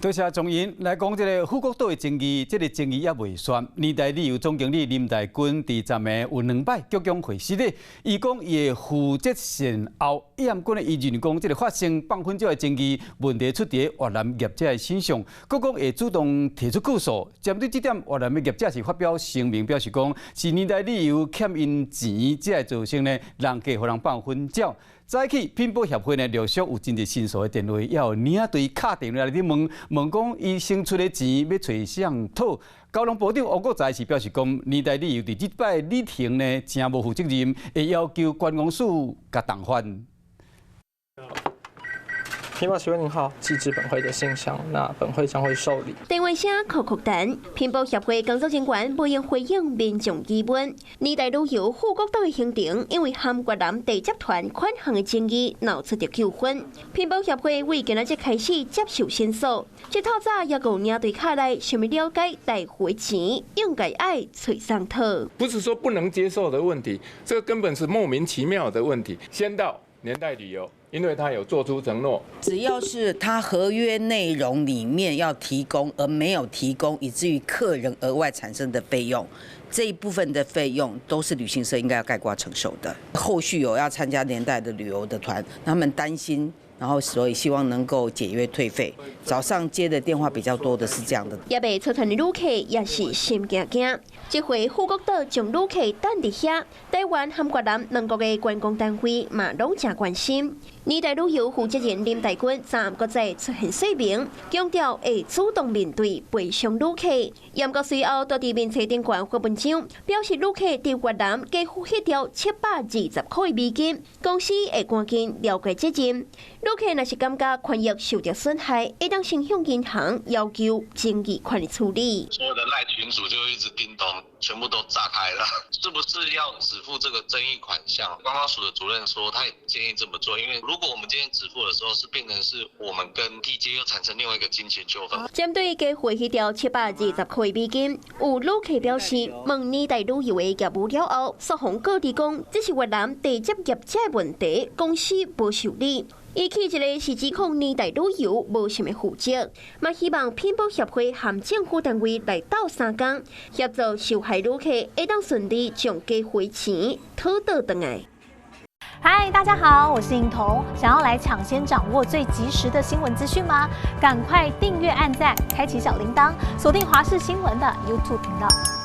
多謝鍾英來講，這个富國島的爭議，這个爭議猶未煞。年代旅遊總經理林大軍佇昨暝有兩擺腳強會失的，伊講伊會負責善後。伊毋過呢，伊認為講這个發生放粉鳥的爭議問題出佇越南業者的身上，閣講會主動提出告訴。針對這點，越南的業者是發表聲明，表示講是年代旅遊欠𪜶錢，才會造成呢人客予人放粉鳥。早起品保協會呢，陸續有真濟申訴的電話，也有領隊敲電話來咧問問講，伊先出的錢欲揣誰討。交通部長王國材是表示講，年代旅遊佇這擺旅程呢，誠無負責任，會要求觀光署共重返。品保協會您好，寄至本會的信箱，那本會將會受理。電話聲叩叩彈，品保協會工作人員無閒回應民眾疑問。年代旅遊富國島的行程，因為含越南地接團款項的爭議，鬧出著糾紛。品保協會為今仔日開始接受申訴，這透早也有領隊敲來，想欲了解代付錢應該愛揣誰討。不是說不能接受的問題，這個根本是莫名其妙的問題。先到年代旅遊。因為他有做出承諾，只要是他合約內容裡面要提供而沒有提供，以至於客人額外產生的費用，這一部分的費用都是旅行社應該要概括承受的。後續有要參加年代的旅遊的團，他們擔心，然後所以希望能夠解約退費。早上接的電話比較多的是這樣的。猶未出團的旅客也是心驚驚。這回富國島將旅客等佇遐，台灣和越南兩國的觀光單位嘛攏誠關心。年代旅遊負責人林大軍昨暗閣再出現說明，強調會主動面對賠償旅客。毋過隨後，佇面冊頂懸發文章，表示旅客佇越南加付彼條720塊美金，公司會趕緊了解責任。旅客若是感覺權益受著損害，會當先向銀行要求爭議款的處理。所有的 LINE 群組就一直叮咚，全部都炸開了，是不是要止付這個爭議款項？觀光署的主任說，他也不建議這麼做，因為如果我們今天止付的時候，是變成是我們跟地接又產生另外一個金錢糾紛。針對加付彼條720塊美金，有旅客表示，問年代旅遊的業務了後，雙方各自講，這是越南地接業者的問題，公司無受理。伊起一个是指控年代旅遊無啥物負責，嘛希望品保協會和政府單位來鬥相共，協助受害旅客會當順利將加付錢討倒轉來。嗨，大家好，我是穎彤。想要來搶先掌握最及時的新聞資訊嗎？趕快訂閱、按讚、開啟小鈴鐺，鎖定華視新聞的 YouTube 頻道。